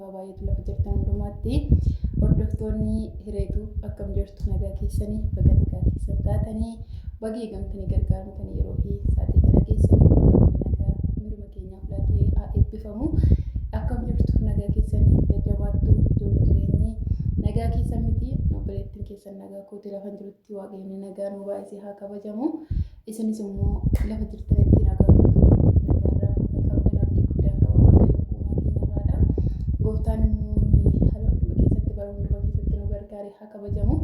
haa baay'atu lafa jirtan hundumaatti. Hordoftoonni hireetu akkam jirtu nagaa keessanii baga nagaa keessan taatanii baga eegamtanii gargaaramtanii yeroo fi sa'aatii kana keessanii waaqayyo nagaa hunduma keenyaaf laatee haa eebbifamu. Akkam jirtu nagaa keessanii jajjabaattu jiru jireenyi nagaa keessan miti obboleettiin keessan nagaa kooti lafa jirutti waaqayyoon nagaa nu baay'isee haa kabajamu. Isinis immoo lafa jirtanitti nagaa guutuu nagaarraa akka qabdan abdii guddaan qaba waaqayyo uumaa keenyarraadha. Gooftaan immoo inni haala hunduma keessatti bara hunduma keessatti nu gargaare haa kabajamu.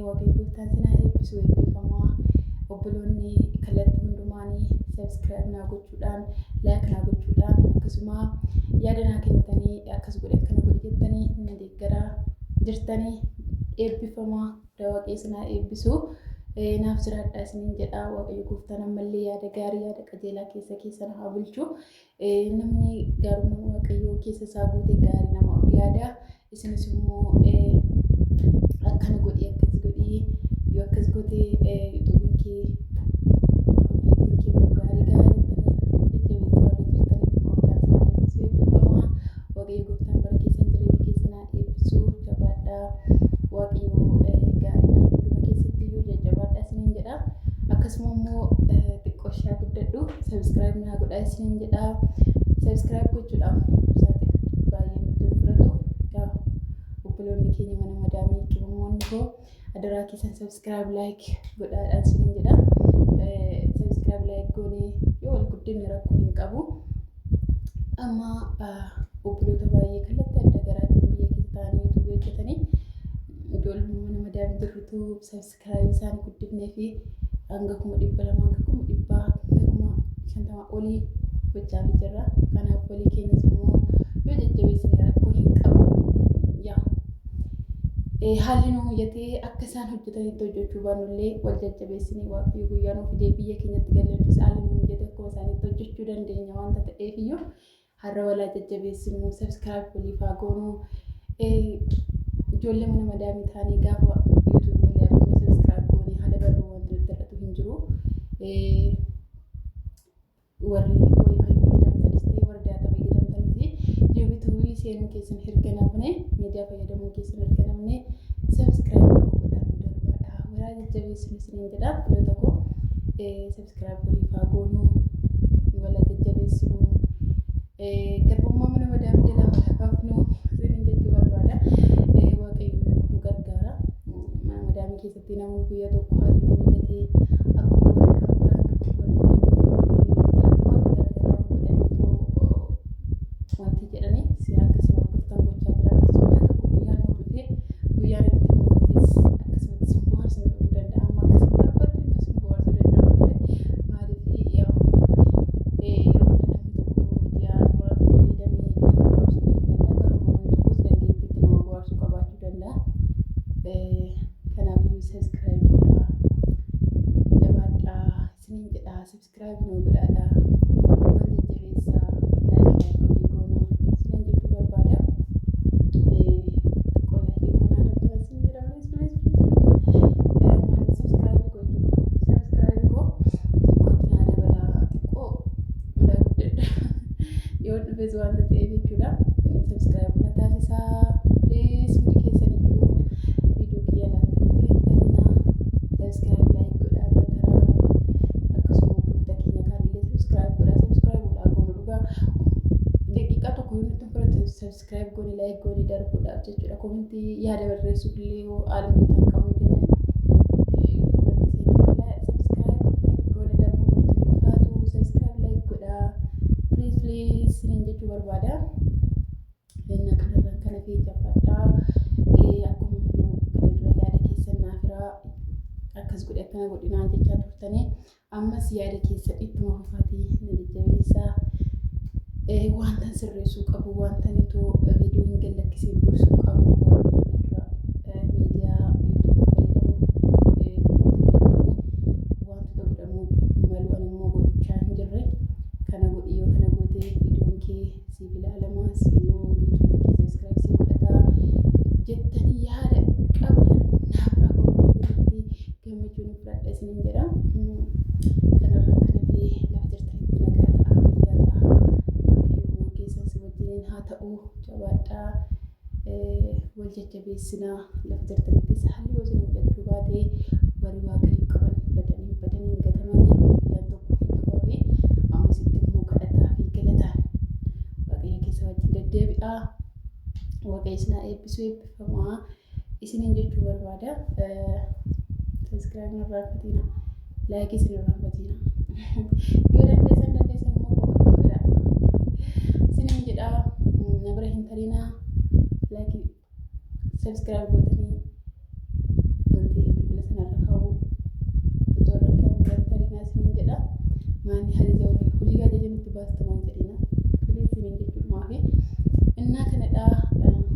Waaqayyo gooftaan sinaa eebbisu eebbifamaa obboloonni kallattii hundumaanii subscribe naa gochuudhaan like naa gochuudhaan akkasuma yaada naa kennitanii akkas godhe akkana godhe jettanii na deeggaraa jirtanii eebbifamaa guddaa waaqayyo sinaa eebbisu. Naaf jiraadhaa isiniin jedha waaqayyo gooftaan ammallee yaada gaarii yaada qajeelaa keessa keessan haa bulchu. Namni gaarummaan waaqayyoo keessa isaa guute gaarii namaaf yaada. Isinis immoo akkana godhi akkas godhi yoo akkas goote yuutuubiin kee yookaan peejiin kee iddoo gaarii gahaa jettanii jajjabeessaa warra jirtaniif gooftaan isin haa eebbisu eebbifamaa. Waaqayyo gooftaan bara keessan jireenya keessan haa eebbisu jabaadhaa. Waaqayyo gaariidha hunduma keessatti iyyuu jajjabaadhaa isiniin jedha. Akkasuma immoo xiqqoo ishaa guddadhu subscribe naa godhaa isiniin jedha. Subscribe gochuudhaaf sa'aatii baay'ee nutti hin fudhatu. Yaa obboloonni keenya mana madaamii qimamoonni koo adaraa keessan subscribe like godhaadhaan isiniin jedha. Subscribe like goonee yoo wal guddinne rakkoo hin qabu. Amma obboloota baay'ee kallattii adda garaatiin biyya keessa ta'anii yuutuubii hojjetanii ijoollee mana madaamii jirrutu subscribe isaanii guddifnee fi hanga 200,000 hanga 100,000 hanga 50,000 olii gochaafii jirra. Kanaaf walii keenyas immoo yoo jajjabeessine rakkoo hin qabu. Yaa haalli nu mijatee akka isaan hojjetanitti hojjechuu baannullee wal jajjabeessinee waaqayyo guyyaa nu fidee biyya keenyatti galleettis haalli nu mijate akkuma isaaniitti hojjechuu dandeenya waanta ta'eef iyyuu har'a walaa jajjabeessinu subscribe waliif haa goonu. Ijoollee mana madaamii ta'anii gaafa yuutuubii walii arginu subscribe goonee haa dabarru wanti nutti hir'atu hin jiru. Warri wifi fayyadamtanis ta'e warri data fayyadamtanis yuutuubii seenuu keessan hirga namne miidiyaa fayyadamuu keessan hirga namne subscribe godhaa nu darbaadha. Walaa jajjabeessinu isiniin jedha filoota koo subscribe waliif haa goonu walaa jajjabeessinu garbummaa mana madaamii jalaa walaa baafnu isiniin jechuu barbaada. Waaqayyo nu gargaara. Mana madaamii keessatti namni guyyaa tokko haalli nu mijatee akkuma warri kaan prank wal godhanii wanta garaagaraa godhaniitoo wanti jedhanii si akka isin hordoftan gochaa jiran atis guyyaa tokko guyyaan nu dhufee guyyaan itti mootis akkasumatti isin bohaarsu nu dhufuu danda'a amma akkasuma barbaaddu itti isin bohaarsuu danda'u ture maaliif yaa yeroo hunda namni tokko miidiyaa fayyadamee nama bohaarsuu dhiisuu danda'a garuu namni tokkos dandeettii nama bohaarsuu qabaachuu danda'a. Kanaafiyyuu subscribe godhaa jabaadhaa isiniin jedhaa subscribe nuu godhaadha wal jajjabeessaa like like walii goonaa isiniin jechuu barbaada. Xiqqoo like goonaa darbaa isin jedha please please please please subscribe gochuu subscribe koo xiqqootti naa dabalaa xiqqoo ulaa guddadha yoo dhufes waanta ta'eef jechuudha. Subscribe na taasisaa please hundi keessan iyyuu viidiyoo kiyya ilaaltanii bira hin tarinaa subscribe like godhaa bira taraa akkasuma obboloota keenya kaanillee subscribe godhaa subscribe godhaa goonu dhugaa daqiiqaa tokko yoo nutti hin fudhatu subscribe goone like goone darbuudhaaf jechuudha comment yaada barreessuuf illee yoo haala mijataa hin qabnu jenne subscribe like goone darbuun nutti hin ulfaatu subscribe like godhaa please please isiniin jechuu barbaada. Innaa kanarraan kana fi jabaadhaa. Akkuma immoo kana dura yaada keessan naaf hiraa akkas godhe akkana godhi naan jechaa turtanii ammas yaada keessan ittuma fufaatii na jajjabeessaa. Wantan sirreessuu qabu wantan itoo viidiyoo hin gallakkisiin dursuu qabu warri na dura miidiyaa yuutuubii fayyadamu beektanii wantoota godhamuu malu ani immoo gochaa hin jirre kana godhi yoo kana goote viidiyoon kee siif ilaalama si yuutuubiin kee subscribe sii godhata jettanii yaada qabdan naaf biraa comment jalatti gammachuun fudhadha isiniin jedha. Kanarraan kan hafe lafa jirtanitti nagaa ta'a fayyaa ta'a waaqayyo uumaan keessan si wajjiniin haa ta'u. ta'u. Jabaadhaa, wal jajjabeessinaa. Lafa jirtanittis haalli yoo isin mijachuu baate, warri Waaqayyo qaban badanii badanii hin gatamanii, guyyaan tokko hin dhufaafii. Ammasitti immoo kadhataa fi galataan Waaqayyo keessa wajjin deddeebi'aa. Waaqayyo isin haa eebbisu, eebbifamaa isiniin jechuu barbaada. Subscribe hin irraanfatina. Like isin irraanfatina. Yoo dandeessan dandeessan immoo comment godhaa. Isiniin jedhaa, na bira hin tarinaa. Like, subscribe gootanii wanti bilbila sanarra kaa'u otoo irra kaa'an bira hin tarinaa isiniin jedha. Maanni ajaja hojii ajaja nutti baasta waan jedhina. Please isiniin jechuudhumaafi. Innaa kanadhaa,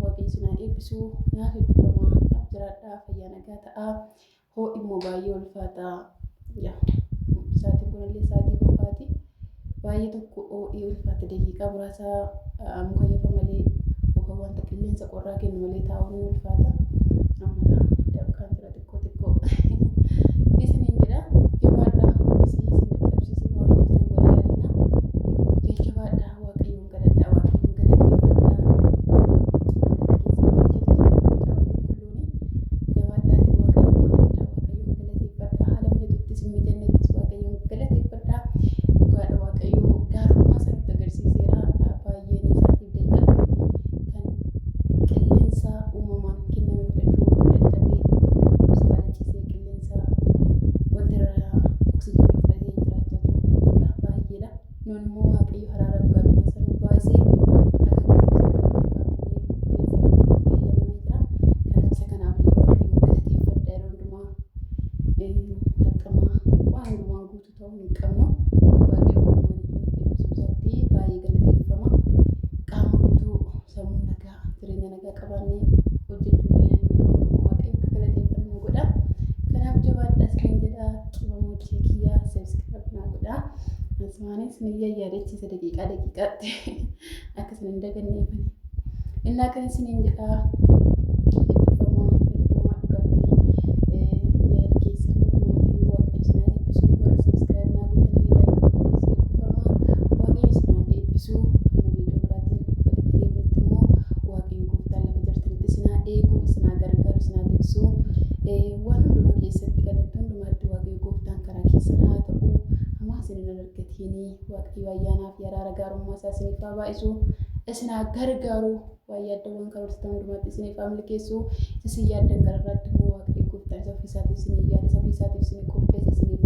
Waaqayyo isin haa eebbisu. Naaf eebbifamaa, naaf jiraadhaa, fayyaa nagaa ta'aa. Ho'i immoo baay'ee ulfaata. Yaa, sa'aatiin kunillee sa'aatii ho'aati. Baay'ee tokko ho'i ulfaata. Daqiiqaa muraasa mukayyafa malee yookaan wanta qilleensa qorraa kennu malee taa'uun ni ulfaata. Amma dafqaan jira xiqqoo xiqqoo. Isiniin jedha, jabaadhaa. Ho'isii isin dadhabsiisee waan gootan hin wallaalina. Jajjabaadhaa, Waaqayyoon kadhadhaa, Waaqayyoon galateeffadhaa. Galata keessa hojjetu jira Macaafa Qulqulluuni. Jabaadhaatii Waaqayyoon kadhadhaa, Waaqayyoon galateeffadhaa. Haala mijatuttis hin mijannettis Waaqayyoon galateeffadhaa. Dhugaadha, Waaqayyoo gaarummaa isaa nutti agarsiiseera. Baay'een isaatiif daqiiqaa tokkotti kan qilleensa uumamaan kenname fudhachuu dadhabee hospitaala ciisee qilleensa wanta irraa oksijiinii fudhatee jiraachaa jiru guutuudha, baay'eedha. Nuun immoo Waaqayyo haraaraaf gaarummaa isaa nu baay'isee akka qilleensa nagaa kana baafannee deeffannu nuuf eeyyamamee jira. Kanaaf isa kanaaf illee Waaqayyoon galateeffadha yeroo hundumaa. Dirqama waan hundumaan guutuu ta'uu hin qabnu. Waaqayyo hundumaan iyyuu nu eebbisuu isaatti baay'ee galateeffama. Qaama guutuu, sammuu nagaa, jireenya nagaa qabaannee hojjechuun keenya yeroo hundumaa Waaqayyo akka galateeffannu nu godha. Kanaaf jabaadhaa isiniin jedha. Qimamochee kiyyaa, subscribe naa godhaa. Asumaanis ni yaadachiisa daqiiqaa daqiiqaatti akka isin hin daganneefani. Innaa kan isiniin jedhaa, eebbifamaa, galatoomaa. Dhugaatti yaada keessan hundumaa fi Waaqayyo isin haa eebbisu. Warra subscribe naa gootanii, like gootanis, eebbifamaa, Waaqayyo isin haa eebbisu. Amma viidiyoo biraatiin walitti deebinutti immoo Waaqayyo gooftaan lafa jirtanitti isin haa eegu, isin haa gargaaru, isin haa tiksu. Waan hundumaa keessatti, kallattii hundumaatti Waaqayyo gooftaan karaa keessan haa ta'u. Hamaa isin hin argatiini. Waaqayyo ayyaanaa fi araara gaarummaa isaa isiniif haa baay'isu, isin haa gargaaru. Waan yaaddan, karoorsitan hundumaatti isiniif haa milkeessu. Isa isin yaaddan gararraatti immoo Waaqayyo gooftaan isa ofii isaatiif isinii yaade, isa ofii isaatiif isinii qopheesse isiniif